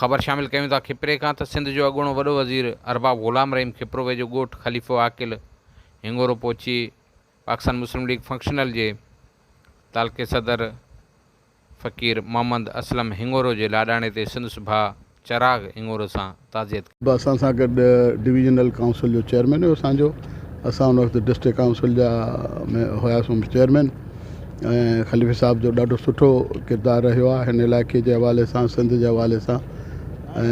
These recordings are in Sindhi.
خبر شامل ڪيون ٿا کپري کان ته سنڌ جو اڳوڻو وڏو وزير ارباب غلام رحيم کپرو ويجهو ڳوٺ خليفو عاقل هنڱورو پهچي پاڪستان مسلم ليگ فنڪشنل جي تعلقي صدر فقير محمد اسلم هنڱورو جي لاڏاڻي تي سندس ڀاء چراغ هنڱورو سان تعزيت ڪئي. به اسان سان گڏ ڊويزنل ڪائونسل جو چيئرمين هيو اسان جو اسان ان وقت ڊسٽرڪٽ ڪائونسل جا ۾ هياسون چيئرمين ۽ خليفي صاحب جو ڏاڍو سٺو ڪردار رهيو آهي هن علائقي جي حوالي سان سنڌ جي حوالي سان ۽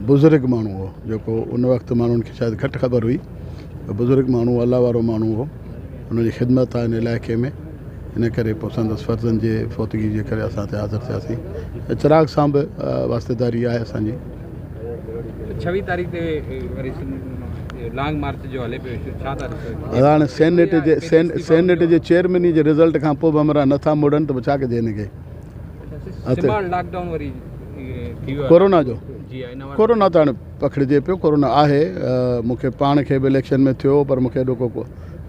بزرگ ماڻهو هو جيڪو ان وقت ماڻهن کي شايد گهٽ خبر هئي بزرگ ماڻهو الله وارو ماڻهو هو ان جي خدمت آهي هن علائقي ۾ ان ڪري پوء سندس فرزند جي فوتگي جي ڪري اسان هتي حاضر ٿياسين چراغ سان به واسطيداري آهي اسان جي. ڇويهه تاريخ تي وري لانگ مارچ جو هلي پيو اشو ڇا ٿا ڏسو؟ هاڻي سينيٽ جي سينيٽ جي چيئرميني جي رزلٽ کان پوء به همراهه نٿا مڙن ته پوء ڇا ڪجي هن کي. سمال لاڪ ڊائون وري ٿي ويو آهي ڪورونا جو ڪورونا ته هاڻي پکڙجي پيو ڪورونا آهي مون کي پاڻ کي به اليڪشن ۾ ٿيو پر مون کي ايڏو ڪو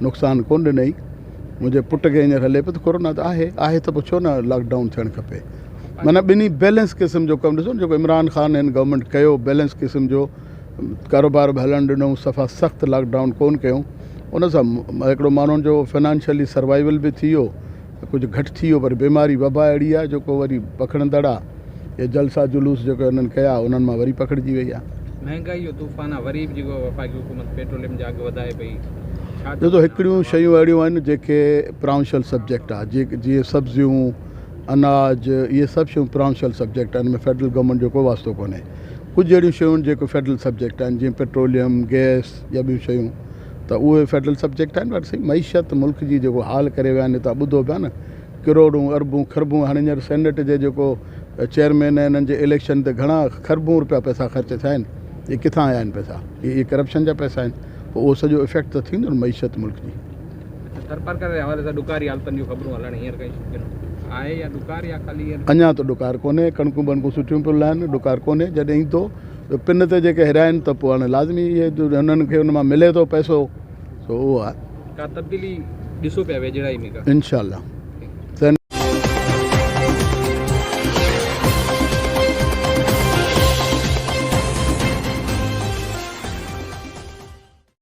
نقصان ڪونه ڏنائين منهنجي پٽ کي هينئر هلي پيو ته ڪورونا ته آهي آهي ته پوء ڇو نه لاڪ ڊائون ٿيڻ کپي. معنيٰ ٻنهي بيلنس قسم جو ڪم ڏسو نه جيڪو عمران خان هن گورنمينٽ ڪيو بيلنس قسم جو ڪاروبار به هلڻ ڏنو صفا سخت لاڪ ڊائون ڪون ڪيو ان سان هڪڙو ماڻهن جو فنانشلي سروائيول به ٿي ويو ڪجهه گهٽ ٿي ويو پر بيماري وبا اهڙي آهي جيڪو وري پکڙندڙ آهي اهي جلسا جلوس جيڪو هنن ڪيا انهن مان وري پکڙجي وئي آهي. مهنگائي جو طوفان آهي وري به جيڪو وفاقي حڪومت پيٽروليم جا اگهه وڌائي پئي ڇا ڏسو هڪڙيون شيون اهڙيون آهن جيڪي پراونشل سبجيڪٽ آهي جيئن سبزيون اناج اهي سڀ شيون پراونشل سبجيڪٽ آهن ان ۾ فيڊرل گورنمينٽ جو ڪو واسطو ڪونهي ڪجهه اهڙيون شيون آهن جيڪو فيڊرل سبجيڪٽ آهن جيئن پيٽروليم گئس يا ٻيون شيون ته اهي فيڊرل سبجيڪٽ آهن پر سائين معيشت ملڪ جي جيڪو حال ڪري ويا آهن تان ٻڌو پيا نه ڪروڙون اربون کربون هاڻي هينئر سينيٽ جي جيڪو چيئرمين آهن انهن جي اليڪشن تي گهڻا کربون روپيا پئسا خرچ ٿيا آهن اهي ڪٿان آيا آهن پئسا اهي ڪرپشن جا پئسا آهن پوء اهو سڄو افيڪٽ ته ٿيندو نه معيشت ملڪ جي. اڇا ٿرپارڪر جي حوالي سان ڏڪاري حالتن جون خبرون هلڻ هينئر ڪنهن آهي يا ڏڪار يا خالي هينئر. اڃا ته ڏڪار ڪونهي ڪڻڪون بڻڪون سٺيون پيون لهن ڏڪار ڪونهي جڏهن ايندو ته پن تي جيڪي هيرائن ته پوء هاڻي لازمي اهي هنن کي ان مان ملي ٿو پئسو سو اهو آهي. ڪا تبديلي ڏسو پيا ويجهڙائي ۾ ڪا. انشاء الله.